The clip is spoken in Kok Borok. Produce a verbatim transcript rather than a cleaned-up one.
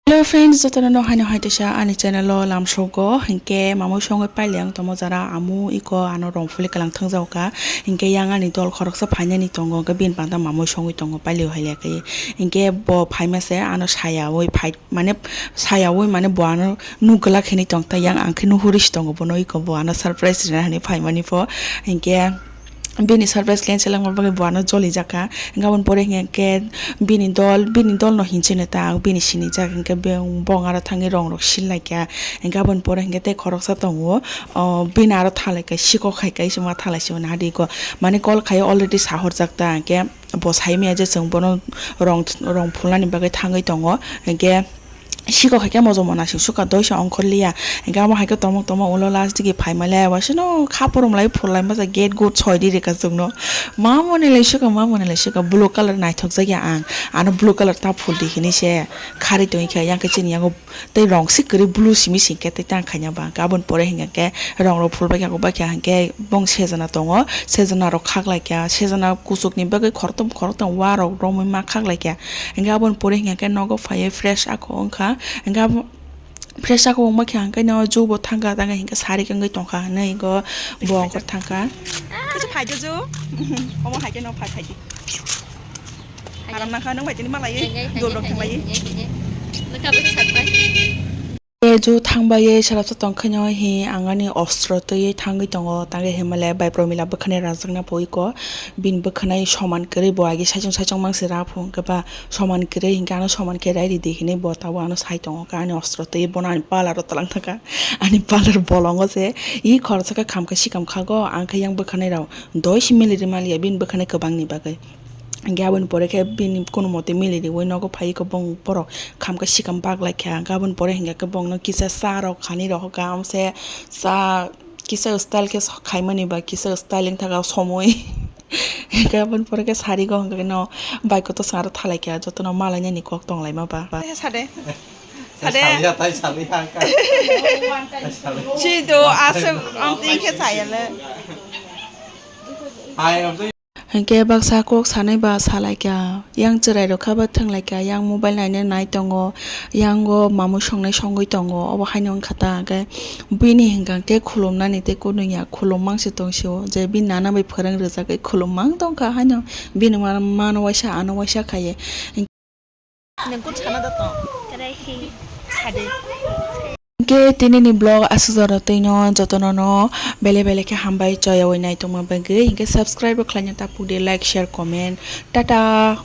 Hello friends, jotono no haino hai teisa ani channel o lamsogo. Hinkhe mamui songwi paili ang tomo jara amu iko ano rongphuli kalang thangjago ka. Hinkhe yang ani dol khoroksa phainani tongo, hinkhe bini panda mamui songwi tongo paili o hai le khe. Hinkhe bo phaima se ano sayawi phai, mane sayawi mane bo ano nuk glak hinwi tong ta, yang ang khe nuhuri si tongo bono, iko bo ano surprise rina hinwi phaimani pho. Hinkhe bini surprise khe selengma bagwi bo ano joli jakha. Hinkhe aboni pore hinkhe bini dol, bini dol no hinchini ta, bini sini jak hinkhe beng-, bong aro thangwi rong rok sil laikha. Hinkhe aboni pore hinkhe tei khoroksa tongo, o, bini aro thalai khe sikok hai kaisa ma thalai se mani hadi ko mane call khai already sahorjak ta, hinkhe bo sai maya je chwng bono rong, rong phulnani bagwi thangwi tongo, hinkhe sikok hai khe mojomo nasing sukha doisa ongkhorliya. Hinkhe amo hai khe tomok tomok ulo last digi phaimale waisano kha phurumlai phurlai masa gate good soi di rika chwngno. Mamoni lai sukha, mamoni lai sukha, blue colour naithok jakya ang. Ano blue colour ta phul di hinwi se kharwi tongwi khe, yang khe chini yago tei rong si kwrwi blue simi sing khe tei tang khaina ba. Aboni pore hinkhe rong rok phul bai kha, bai kha hinkhe bong sejana tongo, sejana rok khak lai kha, sejana kuchuk ni bagwi khorokthom khorokthom wa rok romwi ma khak lai kha. Hinkhe aboni pore hinkhe nogo phaiwi fresh ako wngkha. Hinkhe abo fresh ako wngma khe hinkhe no jubo thangkha, tangkhe hinkhe sari wngwi tongkha hinwi go bo ongkhor thangkha. Kaisa phai do ju. Omo hai khe no phai phai di. Aram nangkha nang bai tini malai. Dol rok thanglai. Nangkha bai khe sakbai. E jo thangbai ye salasa tongkhaino hi ang ani ostro twi thangwi tongo, tangwi himale bai promila bwkhani rajak na poi ko, bin bwkhanai soman kwrwi bo agi saichung saichung mangsi ra phung khe ba soman kwrwi hinkhe ano soman khe rai ridi hinwi bo tabo ano sai tongo, khe ani ostro twi bono ani pala ro tlang thaka, ani pala ro bolongo se i khorsa khe kham khe sikam khago, ang khe yang bwkhanai rok doi si mili ri maliya bini bwkhanai kwbangni bagwi. Hinkhe aboni pore khe bini kunumote mili riwi nogo phai khe bong borok khamkhe sikam bak lai kha. Hinkhe aboni pore hinkhe bongno kisa cha rok khani rohor kha, amse cha kisa style khe khaimani ba kisa style wng thaka somoi. Hinkhe aboni pore khe sari go hinkhe no bai kotor song aro thalai kha, jotono malainani kok tong laima ba. Sade. Sade. Saliya tai saliya ka. Chido aswk amtwi khe chayale. Hai, amtwi Hinkhe baksa kok sanai ba salaikha, yang chwrai rok kha ba thwnglaikha, yang mobile naina nai tongo, yang o mamui songnai songwi tongo, obo haino wngkha ta. Hinkhe bini hinkha khe khulumnani tei kunu ya khulum mang se tong sio, je bini nana bai phwrwng rwjagwi khulum mang tongkha haino, bini mano waisa ano waisa khaiwi. Nang kung sana da tong. Tara hi. Sade. Hinkhe tini ni vlog aswk jora twi no jotono no bele bele khe hambai choyawi naitongma bagwi. Hinkhe subscribe rok khlaina ta puk di, like, share, comment. Tata.